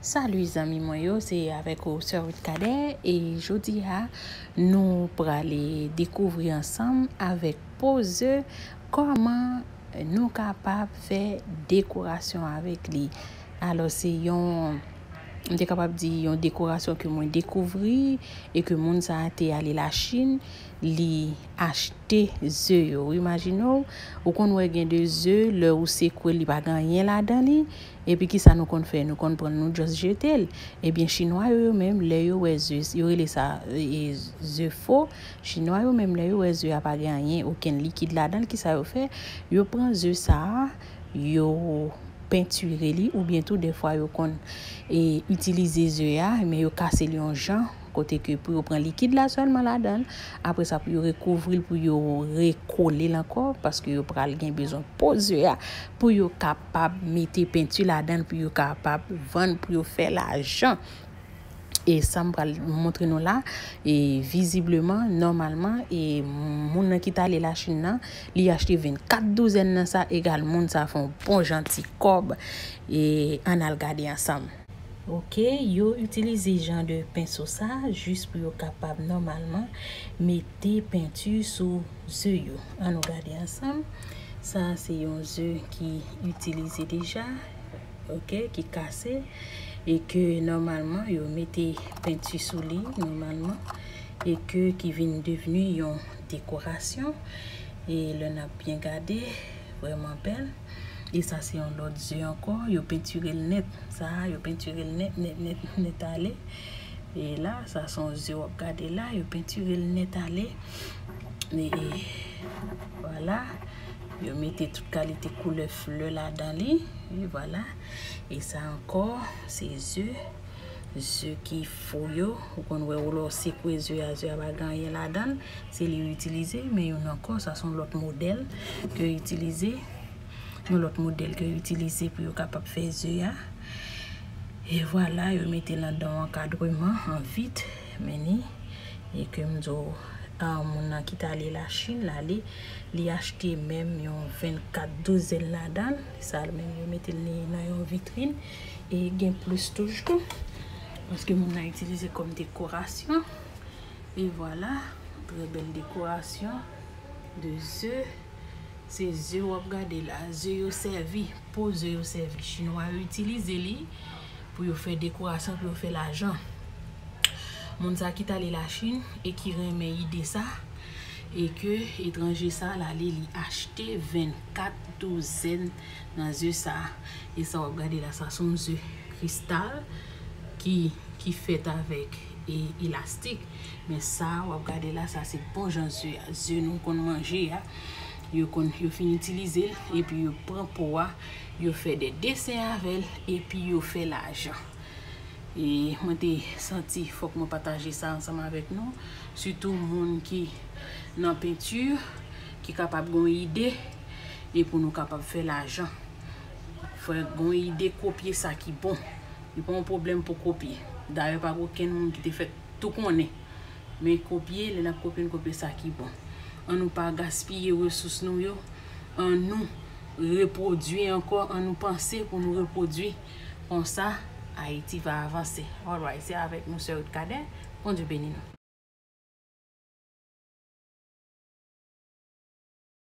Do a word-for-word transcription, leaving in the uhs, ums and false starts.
Salut zanmi mwen yo, se avèk ou Sè Ruth Cadet, e jodi a nou prale dekouvri ansanm avèk po ze kòman nou kapab fè dekorasyon avèk li. Alò se yon, m te kapab di yon dekorasyon ke mwen dekouvri e ke moun sa a te ale Lachin, li achte ze yo. Imajine w, ou konn wè gen de ze, lè ou sekwe li pa gen anyen ladan li, epi kisa nou konn fè? Nou konn pran l, nou just jete l. Ebyen chinwa yo, yo menm lè yo wè ze, yo rele sa e, ze fo. Chinwa yo menm lè yo wè ze a pa gen anyen, okenn likid ladan l, kisa yo fè? Yo pran ze sa a, yo pentire li, oubyen tou defwa yo konn e itilize ze a, men yo kase l yon jan kote ke pou yo pran likid la sèlman ladan l, apre sa pou yo rekouvri l, pou yo rekole l ankò, paske yo pral gen bezwen po ze a pou yo kapab mete penti ladan l, pou yo kapab vann, pou yo fè lajan. E sa m pral montre nou la, e vizibleman, nòmalman, e moun nan ki t ale Lachin nan, li achte vennkat douzèn nan, sa egal moun sa fè yon bon jan ti kòb. E ann al gade ansanm. Ok, yo itilize jan de penso sa jis pou yo kapab nòmalman mete penti sou ze yo. Ann nou gade ansanm. Sa se yon ze ki itilize deja, ok, ki kase, e ke nòmalman yo mete penti sou li nòmalman, e ke ki vin devni yon dekorasyon. E lè n ap byen gade, vrèman bèl. E sa se yon lòt ze ankò, yo pentire l nèt. Sa a, yo pentire l nèt, nèt, nèt, nèt ale. E la, sa se yon ze w ap gade la, yo pentire l nèt ale. E, e vwala, yo mete tout kalite koulè flè ladan li. E vwala. E sa ankò, se ze, ze ki fo yo. Ou konn wè ou lè w sekwe ze a, ze a pa gen anyen ladan l. Se li yo itilize, men youn ankò, sa se yon lòt modèl ke yo itilize. Yon lòt modèl ke yo itilize pou yo kapab fè ze a. E vwala, yo mete l anndan yon ankadreman an vit, men ni, e ke m di w, a, moun nan ki t ale Lachin, l ale, li achte menm yon vennkat douzèn ladan l. Sa l menm, yo mete l li nan yon vitrin. E gen plis toujou, paske moun nan itilize kòm dekorasyon. E vwala, trè bèl dekorasyon de ze. Se ze w ap gade la. Ze yo sèvi, po ze yo sèvi. Chinwa yo itilize li pou yo fè dekorasyon, pou yo fè lajan. Moun sa ki t ale Lachin e ki renmen ide sa, e ke etranje sa l ale li achte vennkat douzèn nan ze sa. E sa w ap gade la, sa se yon ze kristal ki, ki fèt avèk e, elastik. Men sa w ap gade la, sa se bon jan ze a. Ze nou konn manje a, yo konn, yo fin itilize l, epi yo pran po a, yo fè de desen avè l, epi yo fè lajan. E mwen te santi fòk mwen pataje sa ansanm avèk nou, sitou moun ki nan penti, ki kapab gen yon ide, e pou nou kapab fè lajan. Fò gen yon ide, kopye sa ki bon. Li pa yon pwoblèm pou kopye. Dayè, pa gen okenn moun ki te fèt tou konnen. Men kopye, lè n ap kopye, n kopye sa ki bon. Ann nou pa gaspiye resous nou yo. Ann nou repwodui ankò, ann nou panse pou nou repwodui. Konsa, Ayiti va avanse. Alright, se avèk nou, Sè Ruth Cadet. Bondye beni nou.